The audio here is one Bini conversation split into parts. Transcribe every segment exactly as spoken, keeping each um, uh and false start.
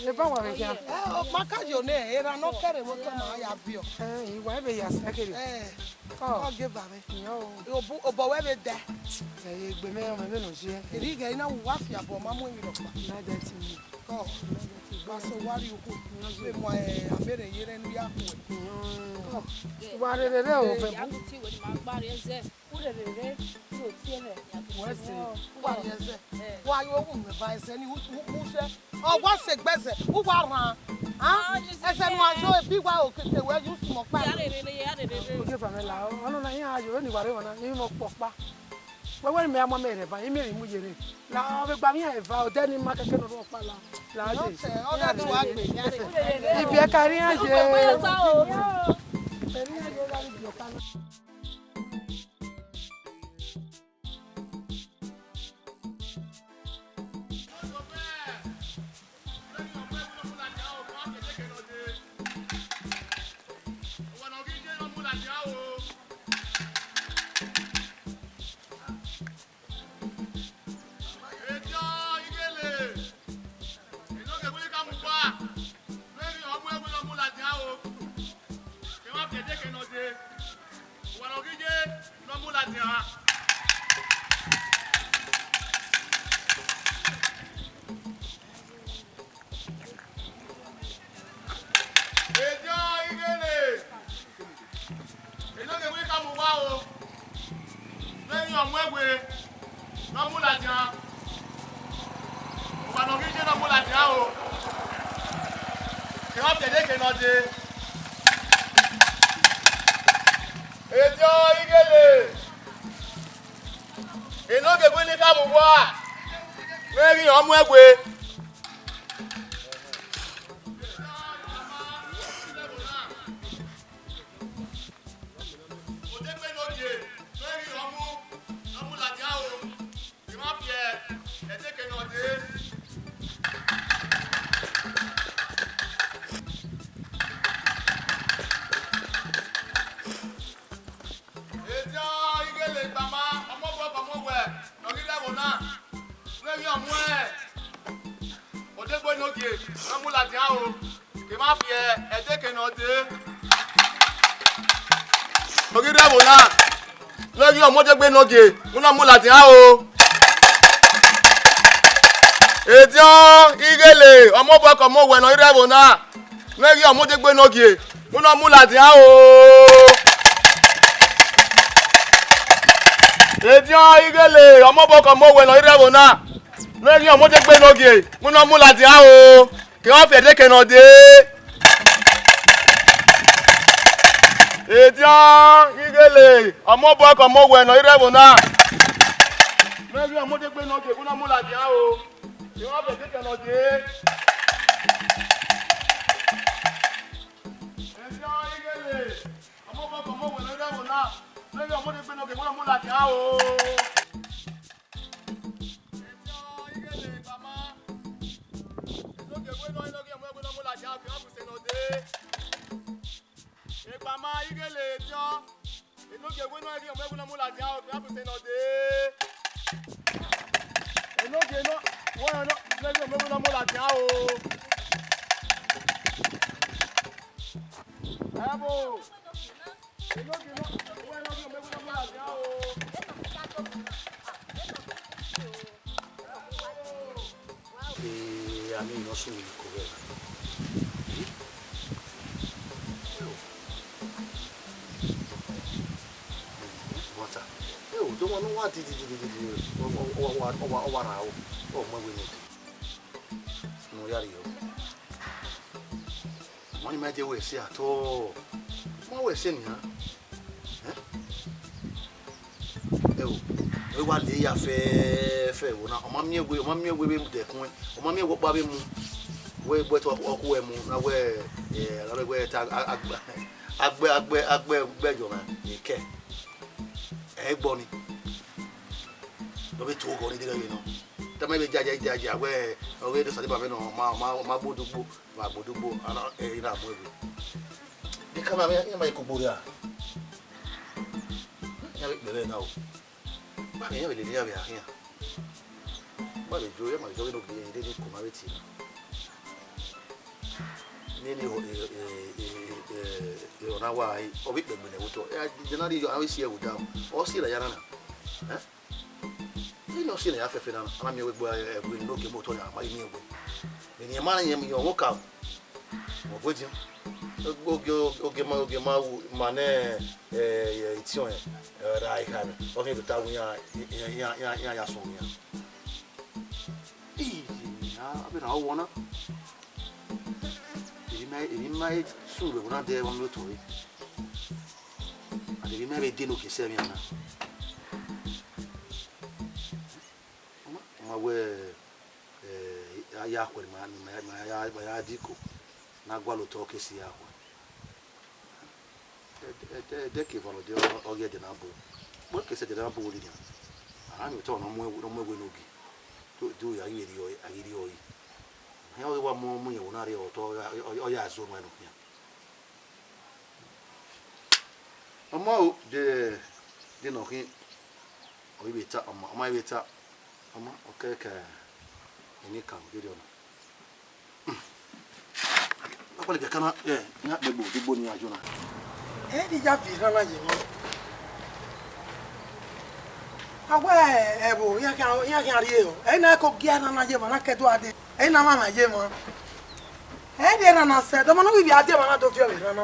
Eba wa vbe khian. Eh, ọ ma ka yo ne, erha ne ọ kẹre vbe otọ ma ya biẹ. Eh, iwa ebe ya sẹ kere. Eh, ọ ge ba mwẹ. Iyọ o. Obọ wẹ vbe dẹ. Eh, egbe mẹ, ọ mẹ vbe nọ ziẹ. Eri ghẹ na wa fi abọ ma mu emwi rọkpa. Na dẹ ti mi. Kọ. Gba so wa rrie uku. Vbe mu, eh, amere ye rẹ ne u ya khuẹ. Iyọ. Wa rere rẹ o, eh, vẹ ya bu. Gu ti wẹ ne ima gba rrie zẹ. U rere rre, u ro tie mwẹ. Wẹ se, u wa rrie zẹ. Wa yo wu mwẹ ba ẹzẹ ni, u, u, u sẹ. Ọ wa sẹ egbe ẹzẹ, u wa rran. Ah, ẹzẹ ne u ma yo ebi wa okete wẹ, you small kpa. Ya rere rre, ya rere rre. Ogie family, ọ nọ na iran yo, vbene I wa rre emwa na, I mwẹ ọkpọkpa. Wẹ wẹ ne imẹ ya mu amẹ rhie eva, I miẹn emwi mu ye rre. La, ọ vbe gba mwẹ iran eva, odẹ ne ima kẹkẹ nọ rre ọkpa la. La, ọ ye. Ọ gha tu agbe. Ibiẹka rre iran ye. Ibiẹka rre iran ye, gha rre ibiẹka na. Ediọn Ighele, enogie wiri ka mu ugua, vbene ọ mu ẹvbo ne ọ mu ladian o, kevbe afiẹdeke ne ọ dee, uwa ne ọ ghi ye ne ọ mu ladian. Ediọn Ighele, enogie wiri ka mu ugua o, vbene ọ mu ẹvbo ne ọ mu ladian, uwa ne ọ ghi ye ne ọ mu ladian o, kevbe afiẹdeke ne ọ dee. Ediọn Ighele, enogie wiri ka mu ugua, vbene ọ mu ẹvbo. Odegbe ne ọ dee, vbene ọ mu, ne ọ mu ladian o, I ma fiẹ, ẹdeke ne ọ dee. Ediọn Ighele Egbama, ọmọ obọ ke ọmọ owẹ ne ọ ghi rre ẹvbo na, ne ọ ghi ọ muẹn odegbe enogie ne ọ mu ladian o, ke ma fiẹ ẹdeke ne ọ dee. Ne ọ ghi rre ẹvbo na, ne ọ ghi ọ mu odegbe enogie ne ọ mu ladian o. Ediọn Ighele, ọmọ obọ ke ọmọ owẹ ne ọ ghi rre ẹvbo na, ne ọ ghi ọ mu odegbe enogie ne ọ mu ladian o. Ediọn Ighele, ọmọ obọ ke ọmọ owẹ ne ọ ghi rre ẹvbo na, ne ọ ghi ọ mu odegbe enogie ne ọ mu ladian o. Ke ọ fiẹ ẹdeke ne ọ dee. Ediọn Ighele, ọmọ obọ ke ọmọ owẹ ne ọ ghi rre ẹvbo na, ne ọ ghi ọ mu odegbe enogie ne ọ mu ladian o. Ke ọ fiẹ ẹdeke ne ọ dee. Ediọn Ighele, ọmọ obọ ke ọmọ owẹ ne ọ ghi rre ẹvbo na, ne ọ ghi ọ mu odegbe enogie ne ọ mu ladian o. Ediọn Ighele Egbama, enogie wiri ne ọ ghi ọ mu ẹvbo ne ọ mu ladian o, ke ọ fiẹ ẹdeke ne ọ dee. Egbama Ighele Ediọn, enogie wiri ne ọ ghi ọ mu ẹvbo ne ọ mu ladian o, ke ọ fiẹ ẹdeke ne ọ dee. Enogie ne ọ, wẹ ne ọ ghi ọ mu ẹvbo ne ọ mu ladian o. Ẹvbo. Ee, a miẹn ne ọ sunu vbe iko vbe ẹvbo. Ee, ẹo. Wata. Ẹo, do ọmwa ne ọ wa dididididi, ọ, ọ, ọ, ọ wa, ọ wa, ọ wa rhan o, ọ mu ẹvbo ne ọ dee. Ne ọ ya rrie o. Ọmọ ni ma de wẹ ẹse at all. Ma wẹ ẹse nian. Ẹn? Ẹo, ọ wa le ya fẹẹfẹ ẹvbo na. Ọ ma miẹn wẹ, ọ ma miẹn wẹ vbe dẹkun ẹn. Ọ ma miẹn wẹ ọkpa vbe mu. Wẹ gbe ẹtọ ọkhuẹ mu. Na wẹ, ẹ, a wẹ ta a, a, agbẹ, agbẹ, agbẹ, agbẹ yọ na. Ekẹ. Ẹ gbọ ni. Ọ vbe tuẹ ogọ ni deghẹ vbe nọ. Tama vbe jaja, jaja, wẹ, ọ ghe de Osadeba mwẹ nọ, ọ ma, ọ ma, ọ ma gbe odugbo. Vbe agbodugbo, a na, ẹ, I na mu ẹvbo. De ka ma, iran ma koko gborria. Iran vbe kpẹvbẹ na o. Ba iran vbe lele iran vbe a khian. Ma vbe jo, ma vbe jo vbene ogie rre ni koma vbe tie na. Nene ọ na wa, ọ vbe ikpẹgbe nẹ vbe otọ. Ẹ, de na rhie yọ, a vbe si ẹvbo da, ọ si ra ya na na. Ẹ? Vbene ọ si ne ya fẹfẹ na, a na miẹn wẹ egbe, ẹvbo ne ogie mu otọ nia, a ma ghi miẹn wẹ. Eni ma rẹn yẹn, yẹn ọmọ ka, ọ gu edian. Ogie, ogie ma, ogie ma wu, ma nẹ, ẹ, itiọn ẹn, ẹ, ra ikha mwẹ. Ọ khian do ta wẹ iran, iran, iran, iran, iran ya sọn wẹ iran. Ii, a vbe rhan ọghọ na. Emwi ma, emwi ma he sunu vbe ẹvbo na dẹ vbe ọmiotọ re. And emwi ma vbe de ne ogie sẹ emwi na. Ọ ma, ọ ma wẹ, eh, a ya khuẹ ma, ma, ma ya, ma ya diko ne a gualọ otọ ke si ya khuẹ. Ẹdẹ, ẹdẹ, ẹdẹ ke eva nọ dẹ ọ, ọ ghi ẹdẹ na bu. Wẹ ke sẹ ẹdẹ na bu vberriọ nian. A rhan emwi otọ ne ọ mu, ne ọ mu ẹvbo ne ogie. Do, do ya ghi vbe rriọ, a ghi rriọ yi. Iran ọghe wa mu, mu yẹn vbe na rre otọ, ọ ya, ọ ya, ọ ya zẹ orhuẹn nọ khian. Ọ ma o, de, de nọ khin, ọ i vbe ta, ọ ma, ọ ma i vbe ta, ọ ma, ọ kẹ kẹ, eni kan, de rriọ nọ. Akpọlọ biakana, ẹ, iran kpegbe odugbo ne iran yo na. Ẹ i ya viọ erhan na ye emwa. A wẹ ẹvbo, iran khian, iran khian rrie o. Ẹ i na ke ogie erhan na ye emwa na ke do a dee. Ẹ i na mwamwa ye emwa. Ẹ i rhie erhan na sẹ, dọmọ ne ọ ghi vbe a die emwa na do viọ vbe erhan na.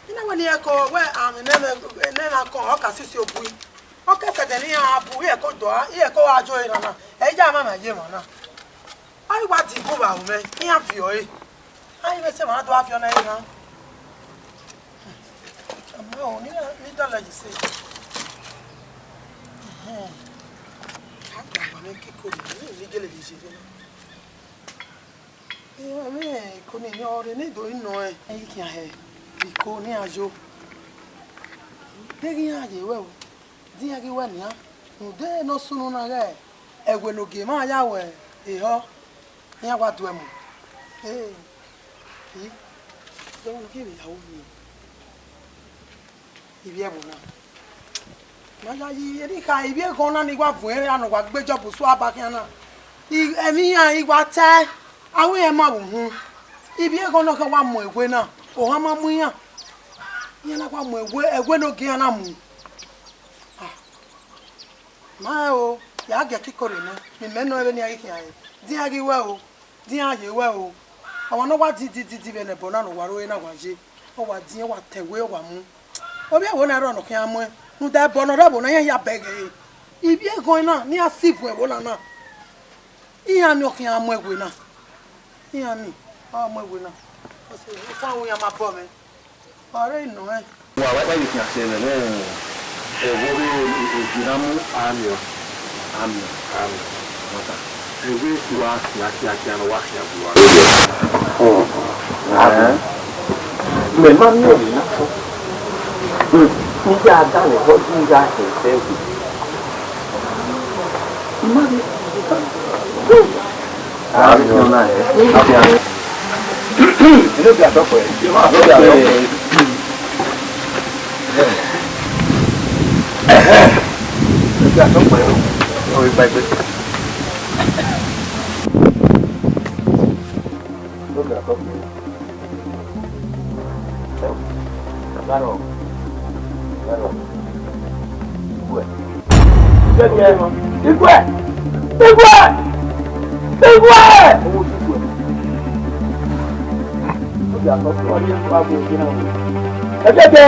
I na wẹ ne iran ke wẹ amwẹ ne ẹmwẹ, ne ẹmwẹ akọn, ọ ka sisi obui. Ọ ke sẹdẹ ne iran bu, iran ke do a, iran ke a jo erhan na. Ẹ i ya mwamwa ye emwa na. A i wa di ibu vbe aro mwẹ, iran viọ ẹre. A i vbe sẹ emwa na do a viọ ne erhan. Ama o, ne iran, ne I dọlọ yi sẹ. Ehẹn. A gba wa mwẹ kiko rre, ne I gele vbe ye rre na. Ẹ, iko ni, ọ rre ne I do nọ ẹn. Ẹ i khian hẹ iko ne iran yo. Deghẹ iran ye ruẹ o, de iran ghi wẹ nian, rhunmwuda ne ọ sunu na ghẹ ẹwe ne ogie mwa ya ru ehọ, iran wa du ẹmwẹ. Ẹ, I, de ọmọ ne ọ khin vbe ya ru ni. Ivbi ẹvbo na. Ma ya yi, erha ivbi eghọn na ni wa vuọn erha ne ọ wa gbe Jọb sua ba khian na. I, emwi iran i wa tae, a wẹ iran ma vbe uhunmwu. Ivbi eghọn na khian wa mu ewe na, ohan ma mu iran. Iran na wa mu ewe, ewe ne ogie iran na mu. Ah. Ma rẹn o, ya gie ẹkiko rre nẹ, ne imẹ nọ vbene iran ghi khian re. Dian ghi wẹ o. Dian ye ruẹ o. Ọmwa ne ọ wa di di di di vbe ne ẹbọ na ne ọ wa ru ẹre na wa ye. Ọ wa diẹn, ọ wa ta ẹwe, ọ wa mu. Ovbi ẹvbo na rrọọ ne ọ khian muẹn. Rhunmwuda ẹbọ ne ọ rre ẹvbo na, iran ya bẹghe ẹre. Ivbi eghọn na ne iran si vuọn ẹvbo na na. Iran ni ọ khian mu ẹwe na. Iran ni, ọ mu ẹwe na. Ọ sẹ, isan ru iran ma bọ mwẹ. Ọre nọ ẹn. Wa wa kpa ye khian sẹ nẹ, ẹvbo rre ogie na mu. Amiọn, amiọn, amiọn. Mọta, ẹvbo wa khian khian khian ne ọ wa khian bu uwa. Amiọn. Mẹ ma miẹn emwi na fo. Iye a danmwẹ vbọ, iye a hẹ ẹsẹ ẹvbo. I ma rhie. Igwe! Igwe! Igwe! Ẹgẹgẹ!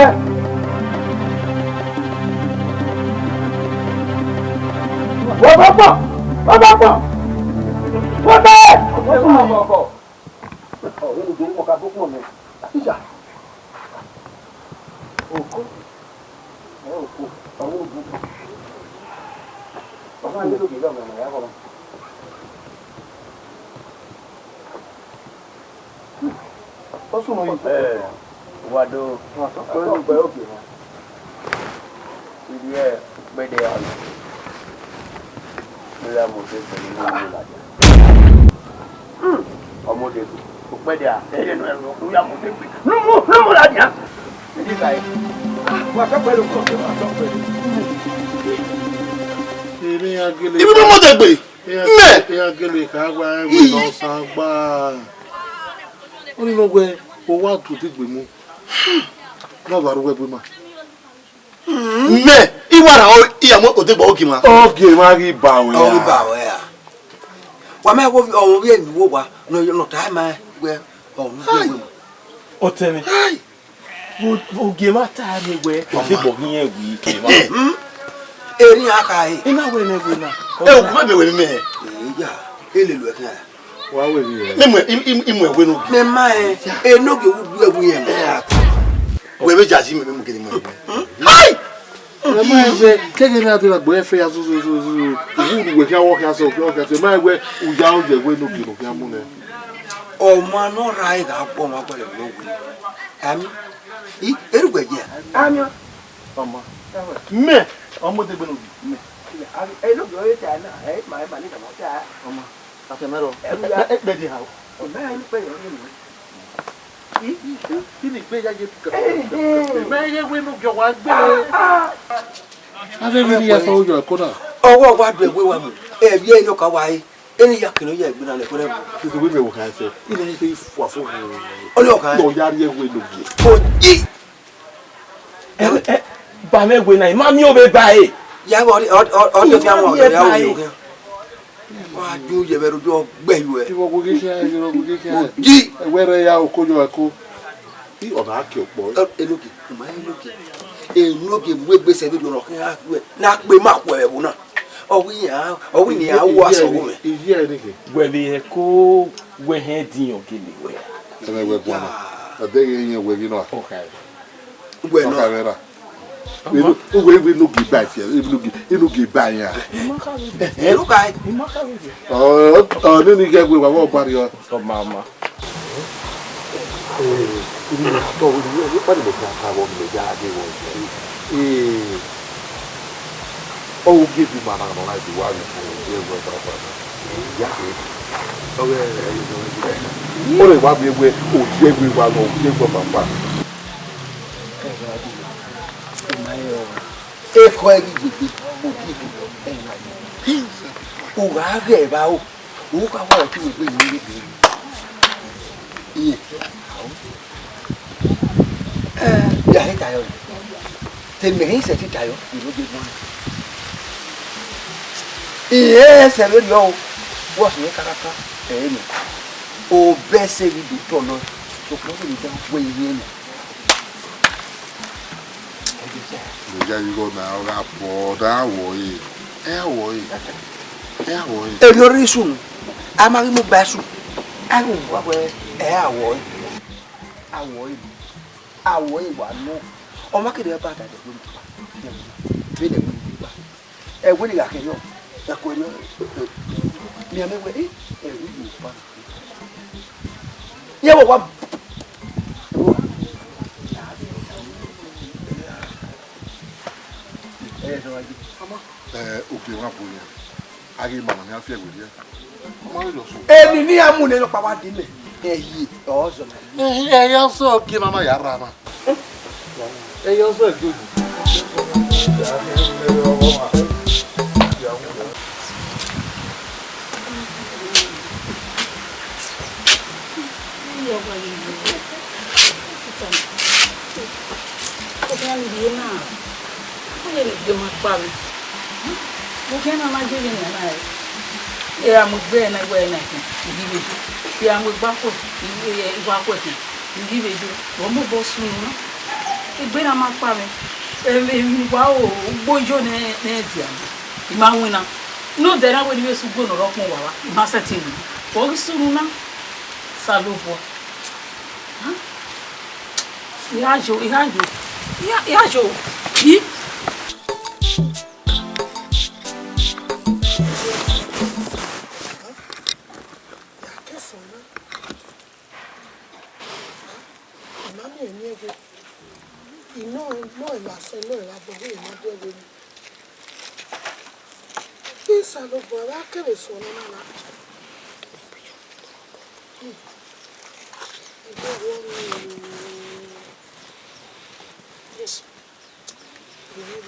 Wọ́n bá pọ̀! Wọ́n bá pọ̀! Wọ́n bá pọ̀! Ọ̀rẹ́ mi, ọkọ̀ abókù ọ̀nà. Àtijọ́. Òkú. Ẹ òkú. Ọ̀rẹ́ òkú. Ọmọ mi ló dé lọ́mọ ẹ̀mọ̀ ìyá kọ́. Ó súnmọ́ yìí. Ẹ, wà do. Wà tó pẹ́ ló pẹ́ òkè wọn. Ibi ẹ gbẹdẹ ọ̀nà. Ló yà mọ̀ pé pẹ̀lú ní ìlú ìlàjà. Ọmọ òde kò pẹ́ dẹ à. Ẹ̀yẹ nù ẹ̀rọ ló yà mọ̀ pé pé. Ló mú, ló mú làjà. Ìdí ìgbà yìí. Wà tó pẹ́ ló kọ̀, wà tó pẹ́ ló. Iran gele Ibi ka, mọ dẹgbe. Iran, Mẹ. Iran gele ka wa ẹvbo nọ san gba. Oni nọ wẹ, o wa tu degbe mu. Na wa ru wẹ gbe ma. Mẹ, I wa ra, ọ, I ya mu odegbe ogie ma. Ogie ma ghi ba wẹ Ọ ghi ba a. Wẹ a. Wa mẹ wo, ọ vbe emi wo wa, nọ, nọ ta ma wẹ, ọ, nọ wẹ. Ọtẹn mwẹ. Hai. Ogie ma ta rre wẹ, odegbe ogie yẹn wi ke ma. Eri a ka he. I na wẹ nẹ wẹ na. E, u ma mẹ wẹ mẹ. Eya, e lele ẹkẹn. Wa wẹ vbe rẹ? Mẹ mu, I, I, I mu ẹwe ne ogie. Mẹ ma ẹ, enogie wu gu ẹwu yẹn. Wẹ vbe jaji mẹ, mẹ mu gele mu ẹwe. Hai! Ẹ ma ẹ wẹ, kẹgẹ ne a dẹ na gbe ẹfe ya zozozozo. Uwu ne uwẹ khian wọ khian sẹ, khian wọ khian sẹ. Ẹ ma ẹ wẹ, u ya ogie ẹwe enogie ne u khian mu nẹ. Ọmwa ne ọ rha ẹre gha kpọ ọmwa gualọ ne ọ wẹ. Ami, I, erhugbe ẹre. Ami. Ọmọ. Mẹ, ọmọ degbe ne ogie. Mẹ. Enogie ọre ta na, ẹ ma, ẹ ma ne ọ ta. Ọmọ. Afianma rrọọ. Ẹ, ẹ, ẹ, ẹ, kpẹdẹ ha o. Ọ ma ya ni kpẹdẹ ọre nọ. I, i, i, i ni gbe ya ye tuka. Mẹ ye wẹ ne ogie wa gbe. Avbe emwi ni ya fa oyọ ẹko na. Ọwọ wa do ẹwe wa mu. Ẹ vbiẹ ne ọ ka wa re. Eni ya kene ọ ya egbe na nẹ ẹko na. Kẹkẹ wẹ mẹ wo kha ẹsẹ. I na ye fua fo. Ọ ni ọ kha. Nọ ya rrie ẹwe ne ogie. Oji. Ẹ, ẹ, ba mwẹ wẹ na, I ma miẹn ovbe ba ẹre. Ya vbe ọ, ọ, ọ, ọ, ọ, ọ, ya wo yo khian. Wa ju ye vbe ro do gbe yu ẹ. Iwọ gu ghi khian, iwọ gu ghi khian. Oji. Ẹwẹ rẹ ya oko yọ ẹko. I ọ na ke okpọ. Enogie, ma enogie. Enogie mu egbe sẹ vbe do nọ khian gu ẹ. Na kpe ma khuẹ vbe ẹvbo na. Ọ wẹ iran, ọ wẹ ne iran wu asọn vbe mwẹ. Iye ẹre nighe. Wẹ vbe ẹko wẹ hẹn diọn gele wẹ. Ẹmwẹ wẹ guan na. Ọ dẹghe iran wẹ ghi nọ. Okay. Uwẹ nọ. Ọka mwẹ ra. Uwẹ, uwẹ enogie ba ẹfe, enogie, enogie ba iran. Ẹ, ẹ, ru ka. Ọ, ọ, nene ighẹ wẹ wa vbe ọgba rriọ. Ọ ma, ọ ma. Ẹ, ẹ, ẹ, pa ni mẹ ta ta vbe mẹ ya de wọ. Ẹ, ọ gie bi ma na nọ na di wa vbe fo, ẹ, wẹ ba ba na. Ya, ẹ. Ọ ghẹ, ẹ, ẹ, ọ rẹ wa miẹn wẹ, ogie wẹ wa nọ, ogie wẹ papa. Ekhọe ghi ye egbe, ogie ghi ye egbe. U gha ghẹ evbaro, u gha wa ọtẹn egbe ye egbe. Iye. Ẹ, ya he tayọ. Te mẹ he sẹtin tayọ, I no de gbọn. Iye sẹ vberriọ o, wẹ ọse mwẹ kakaka, ẹ nọ. Obẹ sẹ ghi do tọlọ, sokpan ọ vbe da wẹ iye nọ. Ẹja igho na ọ gha bọ, ọ da wọ ẹre. Ẹ wọ ẹre. Ẹ wọ ẹre. Erriọ rre isu nu, a ma ghi mu ba isu. A ghi wa wẹ, ẹ a wọ ẹre. A wọ ẹre. A wọ ẹre wa nọ. Ọ ma kere ba da dẹ wẹ mu ba. Vbene wẹ mu ba. Ẹwe ni gha kẹre ọ, ẹko erriọ, miẹn amẹ wẹ, eh, ẹwe Yoruba. Iye vbe owa. Ẹ, ogie mwa bu yan. A ghi ma na, ne a fi ẹwe rhie. Ọ ma rhie ọso. Eni ne iran mu ne nọkpa wa di mẹ, ẹ ye, ọ zọ na. Ẹ, ẹ, ya sọ ogie mama ya rra na. Ẹ ya sọ ẹgbẹe. Ọ khian ni rhie na, ọ ye ne egbe ma kpa mwẹ. Vbe khian na ma je vbe nian na re. I ra mu egbe na iwẹ na ẹkẹn, I ghi vbe do. I ra mu egbe akhuẹ, I ghi vbe, igho akhuẹ ẹkẹn, I ghi vbe do. Ọ mobọ sunu na. Egbe na ma kpa mwẹ. Emwi, emwi wa o, ugbo yo nẹ, nẹ dia mwẹ. I ma winna. Ne odẹ na wẹ ne I vbe sẹ ugbo ne ọ rre ọkpọn wa wa, I ma sẹtin winna. Ọ ghi sunu na. Osanobua. Huh? I gha yo, I gha yo. I gha, I gha yo. Yi. Ya ke sẹ na. I ma miẹn emwi ẹghẹ. I nọ, nọ emwa sẹ, nọ emwa bọ, vbe emwa dẹ vbe. Osanobua, vbe a kevbe sẹ ọnọna na. Yes. Yes.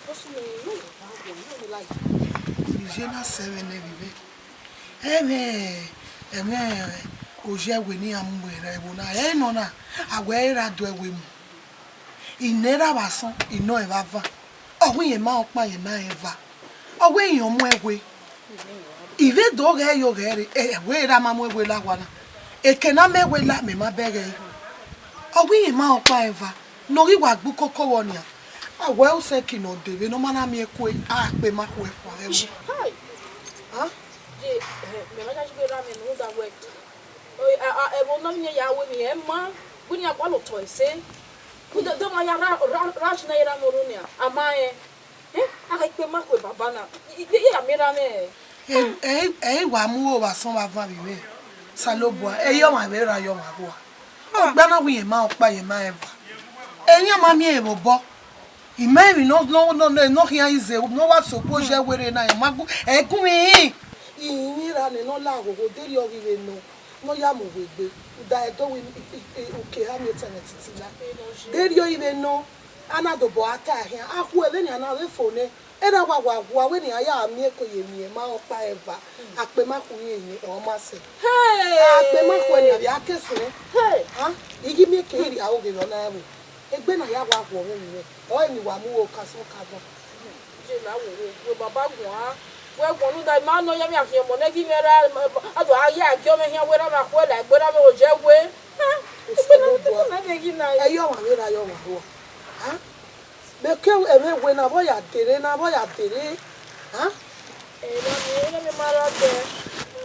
What's your name? Ena sẹ vbe nẹ vbe mwẹ. Ẹmwẹ, ẹmwẹ oyi ẹwe ne iran mu ẹre ẹvbo na, ẹ nọ na, a wẹ ra do ẹwe mu. I nẹ ra vbe asọn, I nọ ẹre vbe avan. Ọ wẹ irẹn ma ọkpa, irẹn ma rẹn eva. Ọ wẹ irẹn ọ mu ẹwe. I vbe do ghẹ yo ghẹ rre, ẹ, ẹwe ra ma mu ẹwe la owa na. Eke ne a mu ẹwe la, mẹ ma bẹghe ẹre. Ọ wẹ irẹn ma ọkpa, irẹn eva. Ne ọ ghi wa gbe ukoko vbọ nian? A wẹ usẹki ne ọ dee vbe ne ọ ma na miẹn kue, a kpe ma khuẹ khuẹ ẹvbo. Hai! Ah? Je, eh, mẹ ma ya gbe ra mwẹ ne u da wẹ. Oi, a, a, ẹvbo ne ọ vbe ya wẹ emwi, ẹ ma, wẹ ne a gualọ otọ ẹse. Ude, de ma ya ra, ra, ra shi na ye ra mwẹ orhu nian, a ma rẹn. Eh, a gha kpe ma khuẹ baba na. I, i, i ya miẹn ra mwẹ. Ẹ, ẹ, ẹ i wa mu ro vbe asọn vbe avan vbe mwẹ. Osanobua, ẹ i re ọmwa vbe ra ye ọmwa rua. Ọgbẹe na wẹ irẹn ma ọkpa, irẹn ma rẹn eva. Ẹ i re a ma miẹn ẹre vbe obọ. I ma emwi nọ, nọ, nọ, nọ, nọ khian ize, ne ọ wa sokhuo ye ẹwe rre na, ẹ ma gu, ẹ gu mwẹ ihin. Ihin ra nẹ ne ọ la ghogho, deghẹ ọ ghi vbe nọ, ne ọ ya mu uwu egbe, uda ẹdẹ wẹ, i, i, i, uke ha miẹn etẹn mwẹ titi na. Deghẹ ọ ghi vbe nọ, a na dobọ a ta khian, a khu ẹre vbenian na vbe fo nẹ, erha wa wa wa wẹ ne iran ya miẹn eko ye emwi, ẹ ma ọkpa, ẹ eva, a kpe ma khu irẹn, ọ ma sẹ. Hey! A kpe ma khu ẹre nian vbe a ke sẹ. Hey! Ah, I ghi miẹn eke I rhie aro ghe vbe ọ na ẹvbo. Egbe na ya wa guọ mwẹ vbe mwẹ, ọre ne I wa mu ro kasọn ka dọn. Je la wo wo, wẹ baba guan, wẹ guan ne uda, I ma nọ ya mwẹ akhiọnmwọ nẹ ghi mwẹ ra, a do a ya gie ọmwẹ khian wẹ ra mwẹ akhuẹ la egbe ra mwẹ oje wẹ. Osanobua, ẹ i re ọmwa vbe ra ye ọmwa rua. Ah? Mẹ ke ẹmwẹ wẹ na vbe ọ ya dere, na vbe ọ ya dere. Ah?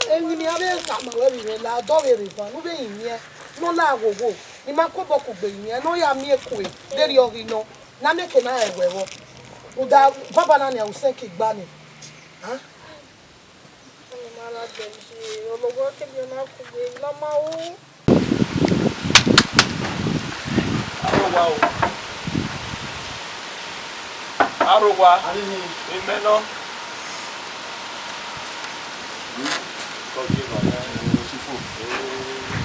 Emwi ne a vbe khama ruẹ vbe mwẹ la, ọdọ vbe rre ban, ne u vbe rinmwian, ne ọ la ghogho, ne I ma kobọ kugbe rinmwian, ne ọ ya miẹn kue, deghẹ ọ ghi nọ, ne a miẹn eke na rẹn wẹ vbọ. Rhunmwuda baba na nian, usẹki gba nẹ. Ah? Ọmọ ma ra dẹ ye, ọlọghọ kegbe na kugbe, ne a ma ru. Arowa o. Arowa. Imẹ nọ. Tọgbe nọ. Ee,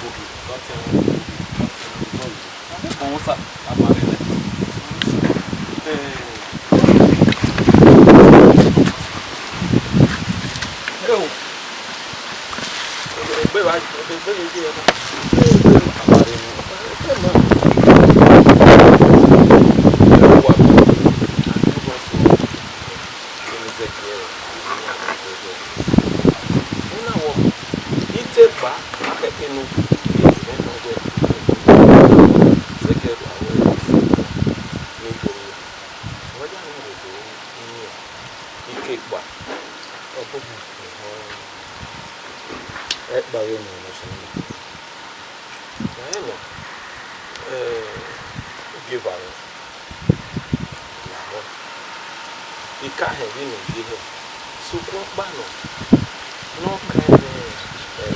tọgbe. Ọmọ sa, a ma rre nẹ. Ee. Eo. Egbe wa, egbe ye ye na. Eo, a ma rre nẹ. Egbe ma. Eo, wa. Ẹzẹkiẹl, una wọ, I te gba, ma khẹke nu, I nọ wẹ, Ẹzẹkiẹl gha wẹ, ne I do miẹn. Ọ ya ne I do miẹn, I ke gba, ọ bu ẹkpa vbe emiẹn ne ọ sunu. Wa rẹn nọ, eh, ogieva mwẹ, lahọ, I ka họn vbene ọ ye họn, sokpan ọkpa nọ, ne ọ ka ẹmwẹ, eh,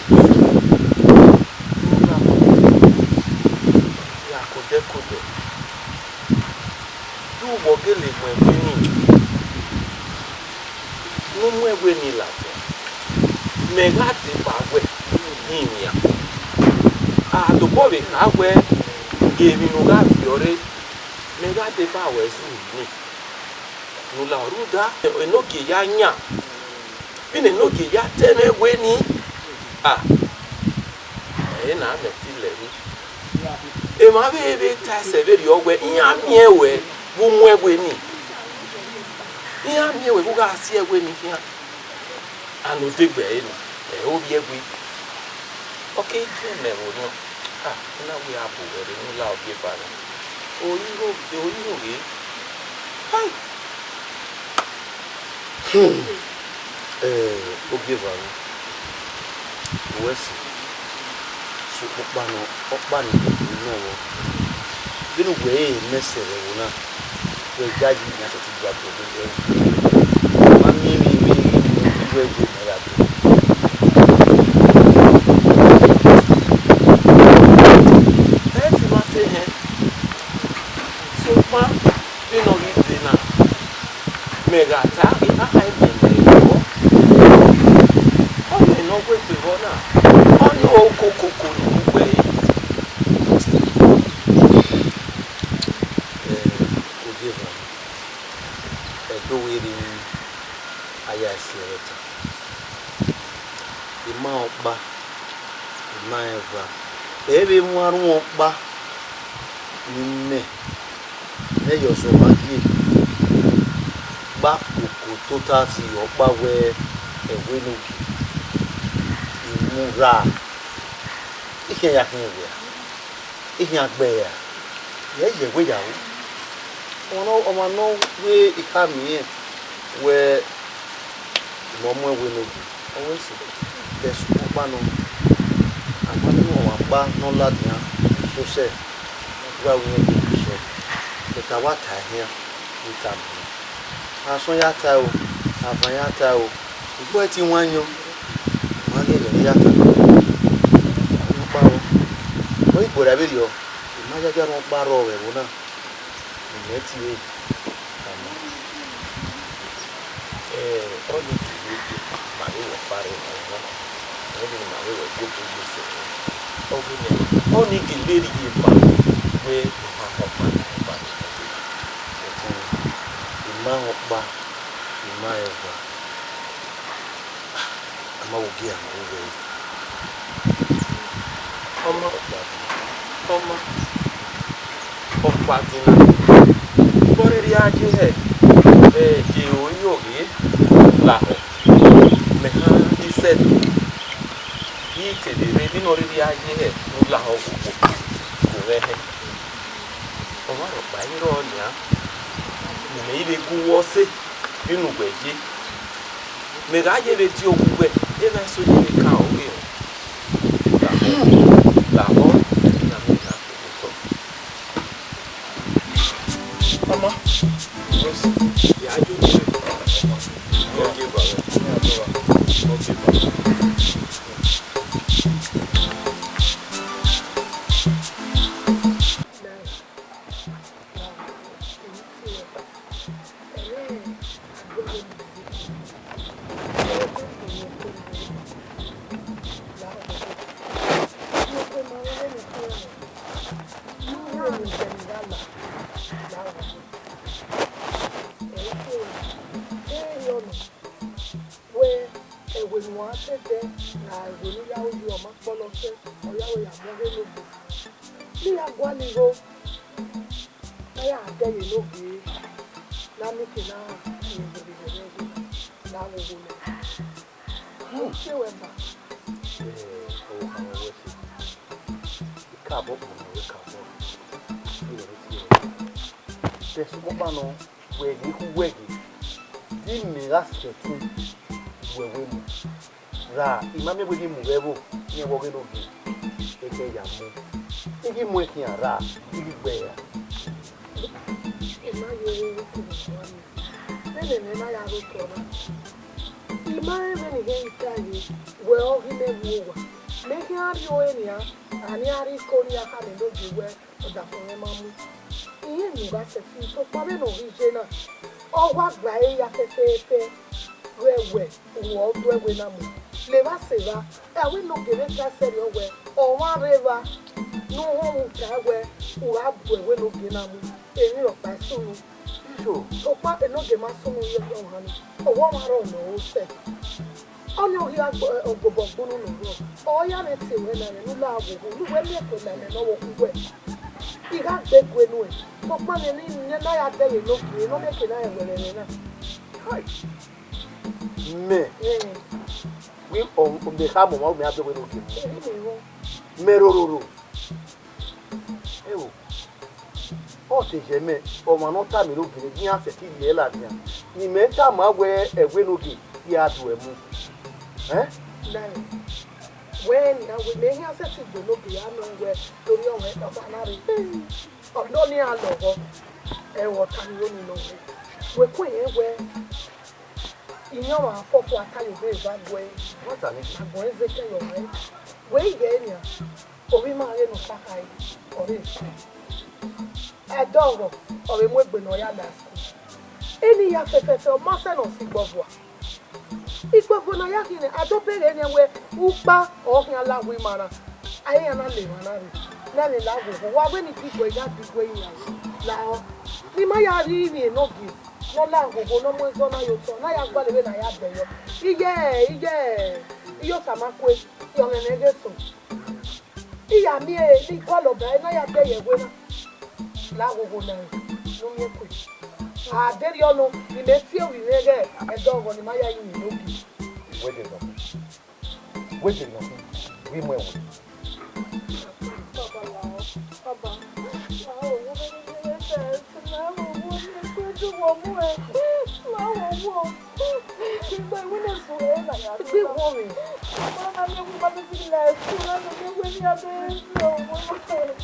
ne ọ gha ya kodẹkodẹ. Ru wẹ ọ gele mu ẹvbo nii, ne u mu ẹvbo nii ladian, mẹ gha deba wẹ hin wian. A dobọ vbe kha wẹ, emwi ne u gha viọ rre, mẹ gha deba wẹ zẹ nii. Ne u la rhunmwuda, enogie ya yan, vbene enogie ya ta ẹmwẹ ẹvbo nii, a, ẹre na mẹ te lẹ rre. Emwa vbe vbe ta ẹsẹ vberriọ wẹ, iran miẹn ruẹ vbe u mu ẹvbo nii. Iran miẹn ruẹ vbe u gha si ẹvbo nii khian. Ana odegbe ẹre nọ, ẹ i re ovbi ẹvbo. Ọ ke khian mẹ ẹvbo nọ. Ah, I na wẹ a bu wẹ rre ne u la ogieva nọ. Ori ho, ori ho ghe. Hai! Hmm. Eh, ogieva nọ. Wẹ si, sokpan ọkpa nọ, ọkpa nọ nọ wọ. Vbene uwẹ ẹre mẹ sẹ vbe ẹvbo na, wẹ ya yi yan sẹtin gba guẹ vbe ẹvbo. Ma miẹn emwi vbe iwẹ ẹvbo mẹ ya dee. Ẹ te ma te hẹn, sokpan vbene ọ ghi dee na, mẹ gha ta ghe a kha miẹn mẹ vbọ. Ọnii ne ọ wegbe vbọ na, ọnii ọre okokoko ne u wẹ ẹre. Eh, ogieva, ẹdẹ vbe rre, a ya si ẹre ta. I ma rẹn ọkpa, I ma rẹn eva. Ẹ vbe mu arhuẹn ọkpa ne imẹ ne Ẹyọzọmwagie gba koko tota zẹ ọkpa wẹ ẹvbo Enogie, I mu ra. I khian ya khian wẹ a, I khian gbe ẹre a, I ya ye ẹwe ya ru. Ọmwa ne ọ, ọmwa ne ọ wẹ I khama irẹn wẹ ne ọ mu ẹvbo Enogie, ọ wẹ sẹ, vbe ẹsukun ọkpa nọ, a ma miẹn ọmwa ọkpa ne ọ ladian sosẹ, ọ gha ru irẹn do sẹ, but a wa ta ẹre khian, ne I tama. Asọn ya ta o, avan ya ta o, ugbẹn te I wan yọ, I ma ghe ẹghẹ ne I ya ta. Ọkpa o, ọ ghi gberra vberriọ, I ma yayi arhuẹn ọkpa rrọọ vbe ẹvbo na, ne imẹ tie ẹre tama. Ẹ, ọnii ke vbe ma vbe wẹ ọkpa rre emwa na, ọ ghi ma vbe wẹ ẹgogo ye sẹ ẹre. Ọ ghi nẹ, ọnii gele rhie ba wẹ I ma họn ọkpa, I ma họn ọkpa, I ma họn ọkpa, I ma họn eva. A ma vbe ogie a ma vbe wẹ ẹre. Ọma, ọma, ọkpa dinna, vbe ọ rhirhi a ye hẹ, ẹ, ye ro ye oghe lahọ, mẹ kha ghi sẹ do, I te vbe rre vbene ọ rhirhi a ye hẹ ne u lahọ ghogho, vbe mwẹ hẹ. Ọmwa rhọkpa i rrọọ nian, ne imẹ i vbe gu uwu ọse vbene uwẹ ye. Mẹ gha ye vbe die owa uwẹ, emwa eso ye vbe kan ọghe họn. Lahọ, lahọ, ẹre na miẹn na fẹẹ otọ. Ọma, ya yo, ọ ghe ba, ọ ghe ba. Wẹ ẹwe ne uwa te dẹ, ra ẹwe ne u ya ru yi ọma kpọlọ sẹ, ọ ya wẹ ya mu ọghe Enogie. Ne I ya gualọ igho, ne a ya dẹ ye Enogie, ne a miẹn eke na rẹn vberriọ vbe ẹvbo na, ne a ghogho nẹ. Ẹ, ọ khama wẹ ẹse. Ikabọ kpọnmwẹ wẹ ikabọ. Ẹ, ọ rre tie ẹre. Sokpan nọ, wẹ ghe khu wẹ ghe, di mẹ gha sẹtin wẹ ẹvbo Enogie. Ra, I ma miẹn wẹ I ghi mu vbe ẹvbo, rẹn vbe ọghe Enogie, eke ya mu. I ghi mu ẹn khian ra, I ghi gbe ẹre ra. I ma ye vbe ẹvbo Enogie, vbene ẹmwẹ na ya rre otọ na. I ma rẹn vbene I khian ta ẹre, wẹ ọ ghi mẹ vbe owa. Mẹ khian rrie ore nian, a nian rrie iko nian khama Enogie wẹ ọdafẹn mwẹ ma mu. Irẹn ne u gha sẹtin, sokpan vbene ọ ghi ye na, ọ wa gba ẹre ya fẹfẹfẹ, wẹ wẹ, uwẹ ọ do ẹwe na mu. Levba sẹ evba, ẹvbo Enogie vbe ka sẹrriọ wẹ, ọmwa rre evba, ne u họn mwẹ uta wẹ, u gha bu ẹvbo Enogie na mu, emwi rhọkpa i sunu. Sokpan Enogie ma sunu ye ọmwa ni, ọ wẹ ọmwa rrọọ ne ọ ru sẹ. Ọnii ọ ghi gha gbe, ọ gobọ gbunu ne ọ rrọọ, ọ ya vbe tie ruẹ na mwẹ ne u la ghogho, ne uwẹ miẹn eto na mwẹ ne ọ vbe khu uwẹ. I gha gbe gue nuẹn, sokpan ne, ne, ne a ya dẹ ye Enogie, ne ọ miẹn eke na rẹn wẹ ẹmwẹ na. Mẹ, ẹ, wẹ ọ, mẹ kha mu ọmwa, mẹ a dẹ wẹ Enogie. Erriọ mẹ rrọọ. Mẹ rororo. Ẹo, ọ te ye mẹ, ọmwa ne ọ tama Enogie ne iran sẹtin ye ladian, ne imẹ tama wẹ ẹvbo Enogie ya do ẹre mu. Ẹn? Nẹ, wẹ nian, wẹ mẹ iran sẹtin gbe Enogie ya nọ wẹ, lorry ọmwa, ọmwa na rre. Ọ do ne iran lọghọ, ẹo, ọ tama iro ni nọ wẹ, wẹ ku ẹre wẹ, iyẹn ọmwa fọfọ a ta ye obọ eva guẹ, agbọn ẹre zẹ kẹyọ ọmwa. Wẹ ighe nian, ovbi ima ghe ne ọ kaka ẹre, ọ rre school. Ẹdọghọ, ọ vbe mu egbe ne ọ ya la school. Eni ya fẹfẹfẹ, ọ ma sẹ ne ọ si gbọvua. Igbọvọ ne a ya khin nẹ, a do bẹghe nẹ wẹ ukpa ọ khian la wẹ ima na, a i ya na la emwa na rre. Ne a vbe la ghogho, wa wẹ ne idibo ya dibo iran lahọ. Ne ima ya rhie ivbi Enogie, ne ọ la ghogho, ne ọ mu ẹzọ na ye otọ, ne a ya gualọ vbene a ya dẹ yọ. Iye, iye, Iyo sama kue, yọ mwẹ ne ghe so. I ya miẹn ehe ne I kọlọ ba ẹre ne a ya dẹ ye ẹwe na. La ghogho na, ne u miẹn kue. A deghẹ ọ nọ, ne imẹ tie ovbi mwẹ ghẹ ẹdẹ ọghọ ne ima ya rinmwian ne ogie. Wẹ de nọ. Wẹ de nọ. Vbe I mu ẹn wẹ. Baba, baba,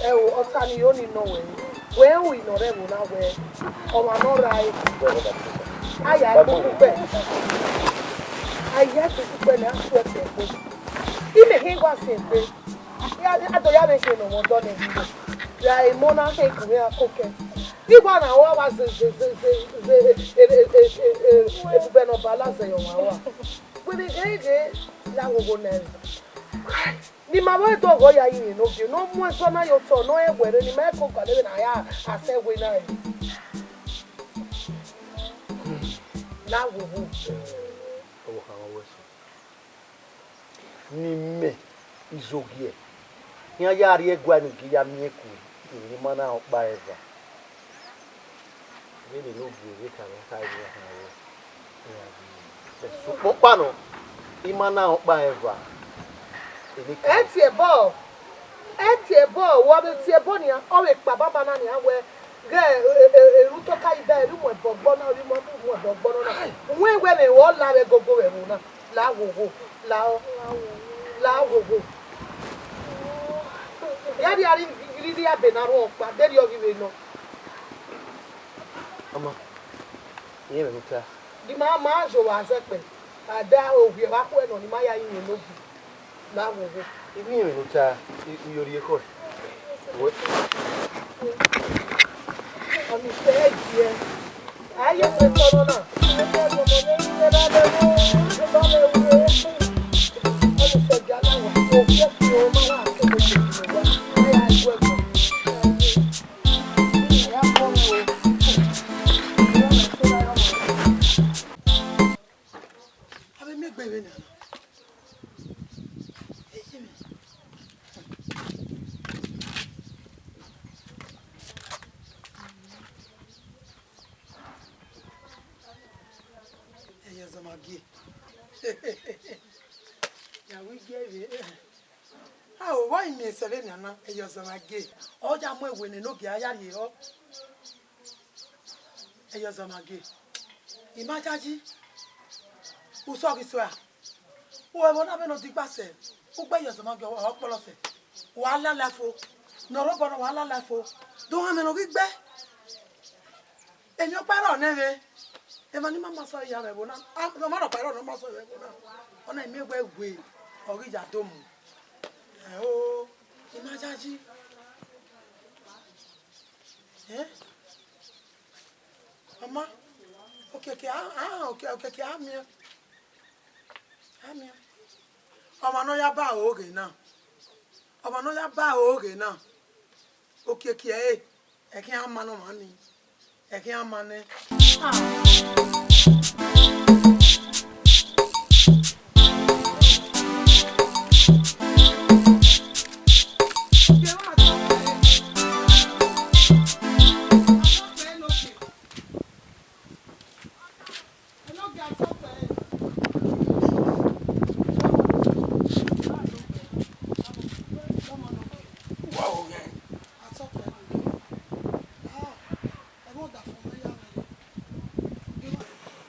Ẹo, ọta ni yo ni nọ wẹ. Wẹ ru nọ rẹ ẹvbo na wẹ, ọmwa ne ọ rae, a ya ẹkpo kugbe, a ya ẹkpo kugbe ne a su ẹkpo ẹkpo. Imẹ khin wa si egbe. Ya, a do ya vbe khin ne ọmwa ọdọ nẹ vbe. Ya emọ na khin ku mwẹ a kokẹ. Igua na wa wa ze, ze, ze, ze, ze, e, e, e, e, e, ebubẹ ne ọba la zẹ ye ọmwa ua. Wẹ vbe ghe ghe, la ghogho nẹ. Ne ima vbe dọghọ ya rinmwian ne ogie, ne ọ mu ẹzọ na ye otọ, ne ọ rẹn wẹ rre, ne ima ẹko gualọ vbene a ya a sẹ ẹwe na re. La ghogho. Ọvbokhan mwẹ wẹ sẹ. Ne imẹ izogie, iran ya rrie ẹguae ne u gie ya miẹn ku, emwi ne ima na rẹn ọkpa eva. Vbene ne ogie vbe ka mwẹ kha ye iran khan wẹ, iran ghi sokpan ọkpa nọ, ima na rẹn ọkpa eva. Ene ka Ẹ tie ẹbọ, ẹ tie ẹbọ, wa vbe tie ẹbọ nian, ọ vbe kpa baba na nian wẹ, ghẹ, e, e, e, erhutọ ka iba, erhu mu ẹbọ ọgbọ na, erhu mu ẹbọ ọgbọ nọ na. Wẹ wẹ vbe ọ la vbe gogo vbe ẹvbo na. La ghogho, la ọ, la ghogho. Ya rhie rhie abe na rhuọn ọkpa, deghẹ ọ ghi vbe nọ. Ọma, irẹn mwẹ ne u ta. Di ma ma zẹ owa zẹkpẹ, a da ovbi ẹvbo akhuẹ nọ ne ima ya rinmwian ne ogie. La ghogho. Irẹn mwẹ ne u ta, I, I yo rhie ekhọe. Wẹ. Ọni sẹ ẹgiẹ. Ẹyọzọmwagie. Ya wẹ igie vbe. A o wa miẹn sẹ vbenian na, Ẹyọzọmwagie. Ọ ya mu ẹwe ne ogie a ya rhie họ. Ẹyọzọmwagie. Ima yayi. Usọ ghi sua. U ẹvbo na vbene ọ digba sẹ, u gbe Ẹyọzọmwagie ọ kpọlọ sẹ. Wa lala fo. Ne ọ rre obọ na, wa lala fo. Do họn mwẹ ne ọ ghi gbe. Emwi ọkpa rrọọ nẹ mwẹ. Emwa ni ma ma sẹ ọre ya vbe ẹvbo na. A, ọmwa rhọkpa rrọọ ne ọ ma sẹ ọre vbe ẹvbo na. Ọna I miẹn wẹ ẹwe, ọ ghi ya do mu. Ẹo, ima yayi. Eh? Ọma, okiekie a, a, okie-, okiekie a miẹn. A miẹn. Ọmwa ne ọ ya ba aro ghe na. Ọmwa ne ọ ya ba aro ghe na. Okiekie ẹre, ẹkhian ma ne ọmwa nii. Ẹkhian ma nẹ. Ah.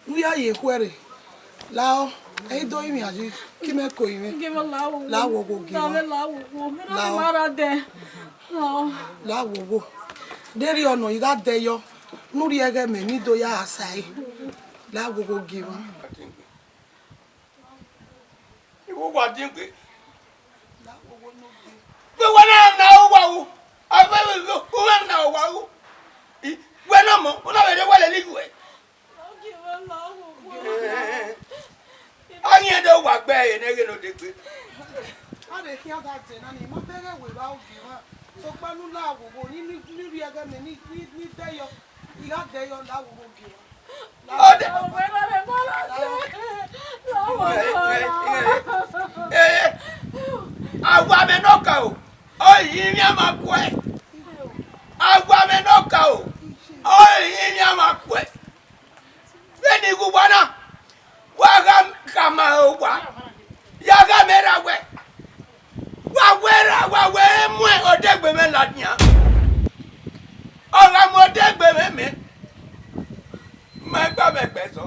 Ne u ya ye khuẹrhẹ, lahọ, ẹ i do rinmwian yi, ke imẹ ko rinmwẹ. Gie mwẹ lahọ, lahọ, wo gie mwẹ. Lahọ, lahọ, ma ra dẹ. Lahọ, lahọ, wo. Deghẹ ọ nọ, I gha dẹ yọ, ne u rhie ẹghẹ mẹ, ne I do ya gha sae. Lahọ, wo gie mwẹ. Iwu wa din gbe. Wẹ wẹ na na uwa ru. A wẹ wẹ wẹ na uwa ru. I, wẹ na mọ, u na vbe rre wẹ lele iwẹ. A ghi do wa gbe ẹre ne ẹghẹ ne odegbe. A vbe khian da dẹ na ni, ma bẹghe wẹ vbe ogie mwa. Sokpan ne u la wowo, ni, ni, ni rhie ẹghẹ mẹ, ni, ni, ni dẹ yọ. I gha dẹ yọ, la wowo gie mwa. Ọdẹ. Ọmọ ẹgbẹ́ rẹ̀ bọ́ láti. Lọ́wọ́. Ìwé, ìwé, ìwé. Ọka o, ọ i rinmwian ma kuẹ. Awa mwẹ ne ọka o, ọ i rinmwian ma kuẹ. Vbene I ghe uwa na, wa gha khama owa, ya gha mwẹ ra wẹ, wa wẹ ra, wa wẹ mu odegbe mwẹ ladian. Ọ gha mu odegbe mwẹ mẹ, ma gba mwẹ gbe ẹsọ.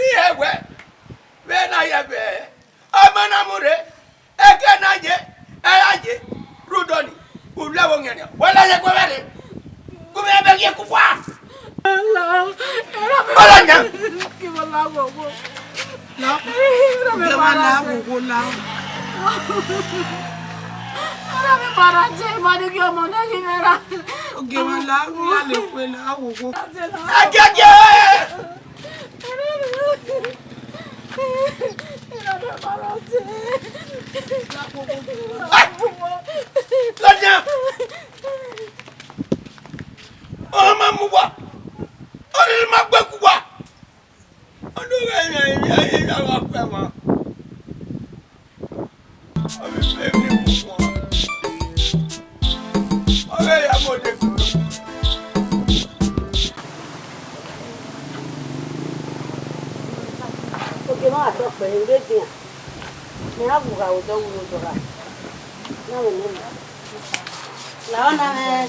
Iye wẹ, vbene a ye vbe ọmọ na mu rre, eke na ye, ẹ ra ye, rhunmwuda ọnii, u lẹ vbe ọghe nian, wẹ la ye kue vbe rre, gu mwẹ ebe ghi ku uwa. Ọla nya. Ogie mwa la, wowo la. Ogie mwa la, ya le kue la, wowo. Ẹgẹgẹ! Ladian! Ọ ma mu uwa, ọ rhirhi ma gbe ku uwa. Ọ do ghẹ yan emwi a ye ya gha ku ẹmwẹ. Ọ vbe fe emwi ku uwa. Ọ ghẹ ya mu odẹ ku. Ogie mwa gha tọ kpẹre, u rre egbe iran. Mẹ ra vbe ugha odọ, wu odọ ra. Na vbe nọ. La ọna mwẹ,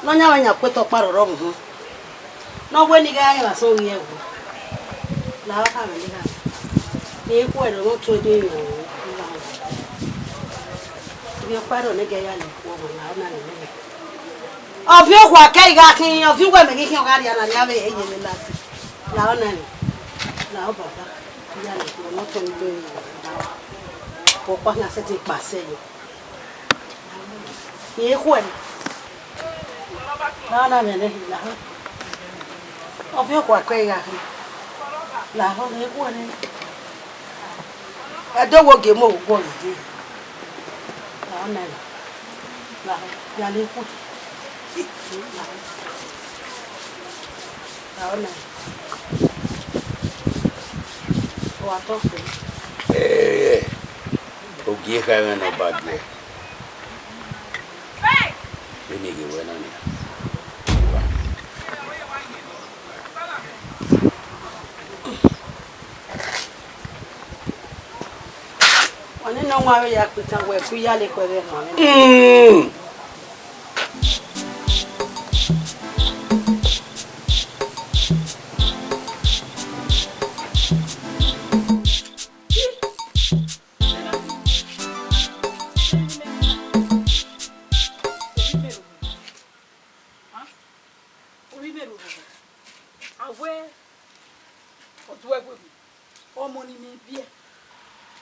ne ọ yan mwẹ yan ku etọ ọkpa rhọrọ vbe uhunmwu. Ne ọ wẹ ne I ghẹ rẹn vbe asọn ghi ẹvbo. La ọna mwẹ ne I gha. Ne I khuẹ ne ọ tuẹ de rẹn vbe uhunmwu. Ivbi ọkpa rrọọ ne I ghẹ ya le ikhuo vbe la ọna mwẹ nẹ. Ọviẹn okhuo a kẹ I gha khin, ọviẹn uwẹ mẹ ghi khian ọ gha rria na, rria vbe eye ne lati. La ọna mwẹ. La ọ baba. Ya le ikhuo ne ọ tuẹ de rẹn vbe uhunmwu. Vbe ọkpa khian sẹtin kpa sẹ yọ. Rẹn khuẹ. Na na mwẹ nẹ, lahọ. Ọviẹn okhuo a kẹ I gha khin. Lahọ, rẹn khuẹ nẹ. Ẹdẹ wo gie mu owa guọghọ dee. Lahọ na, lahọ, ya le khuẹ. Lahọ. Lahọ na. Wa tọ fẹ. Ẹ, ogie kha mwẹ ne ọ ba giẹ. Vbene I ghe wẹ na nian. Ọnii ne ọ wan vbe ya kpitan wẹ ku ya le khuẹ vbe ẹmwẹ mwẹ. Mm. Ovbi mwẹ roro, a wẹ ọ duẹ wegbe, ọmọ ne imẹ biẹ,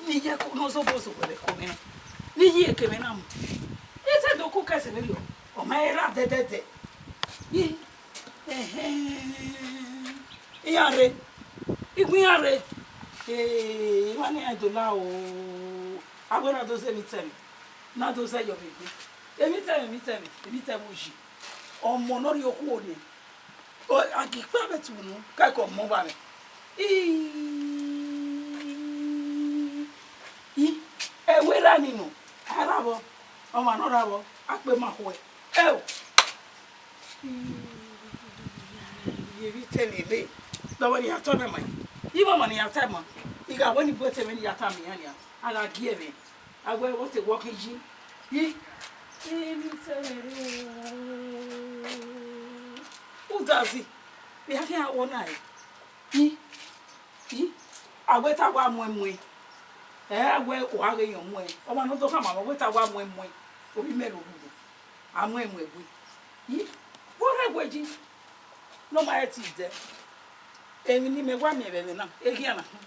ne I ye ẹko ne ọ zobọ zobọ vbe ẹko mwẹ na, ne I ye eke mwẹ na mu, I te do ku kẹsẹ vberriọ, ọ ma ra dẹdẹdẹ. I, ẹhẹn, iran rre, I gu iran rre, ee, emwa ne iran do la o, a wẹ na do zẹ emwi tẹmwẹ, na do zẹ yọ vbe egbe, emwi tẹmwẹ, emwi tẹmwẹ, emwi tẹmwẹ oyi. Ọmọ ne ọ rhie okhuo nẹ, a ghi kpa vbe ẹtu unu, kẹkẹ ọmọ vba mwẹ. I, i, ẹvbo erha ni nọ, a ra vbọ, ọmwa ne ọ ra vbọ, a kpe ma khuẹ. Ẹo, i, emwi tẹmwẹ rre, dọmọ ne I ya tọ nẹ ma, I mwẹ ọmọ ne I ya ta ma, I gha wẹ ne I bu ẹtẹ mwẹ ne I ya tama iran nian, a gha gie mwẹ. A wẹ vbọ te wọ khin yi. Yi. Emwi tẹmwẹ rre o. Udazi, vbe a khian wọ na re? Yi. Yi. A wẹ ta wa muẹn muẹn. Ẹ, a wẹ uwa ghe yọn muẹn. Ọmwa ne ọ do khama mwẹ, wẹ ta wa muẹn muẹn. Ovbi mwẹ roro. A muẹn muẹn we. Yi. Vbọ rre wẹ yi? Ne ọ ma rẹn te dẹ. Emwi ne imẹ wa miẹn vbe ẹmwẹ na, eghian na khin,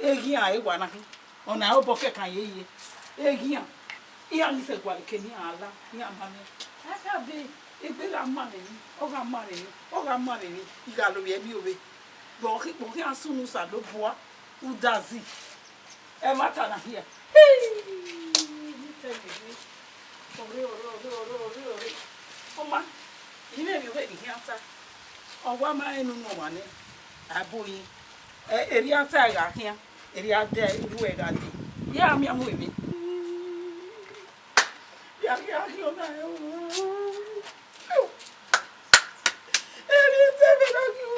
eghian ewa na khin, ọna obọ kẹkan ye ye, eghian, iran ghi sẹ gualọ eke ne iran la, iran ma miẹn. Aka be, egbe gha ma mwẹ ni, ọ gha ma mwẹ ni, ọ gha ma mwẹ ni, I gha lovbiẹ miẹn ovbe, vbe ọ khin, vbe ọ khian sunu Osanobua, Udazi. Ẹmwata na hia. Hii, ne I tẹ mwẹ rre. Ọre, ọre, ọre, ọre, ọre, ọre. Ọ ma, I mwẹ emwi ovbe ne I khian ta. Ọ wa ma rẹn unu ne ọmwa nẹ, a bu yi. Ẹ, erriọ a ta gha khian, erriọ a dẹ, erriọ ẹ gha dee. Ya miẹn mu emwi. Ya khian khian ọna ẹre. Erriọ, te ẹmwẹ na khian.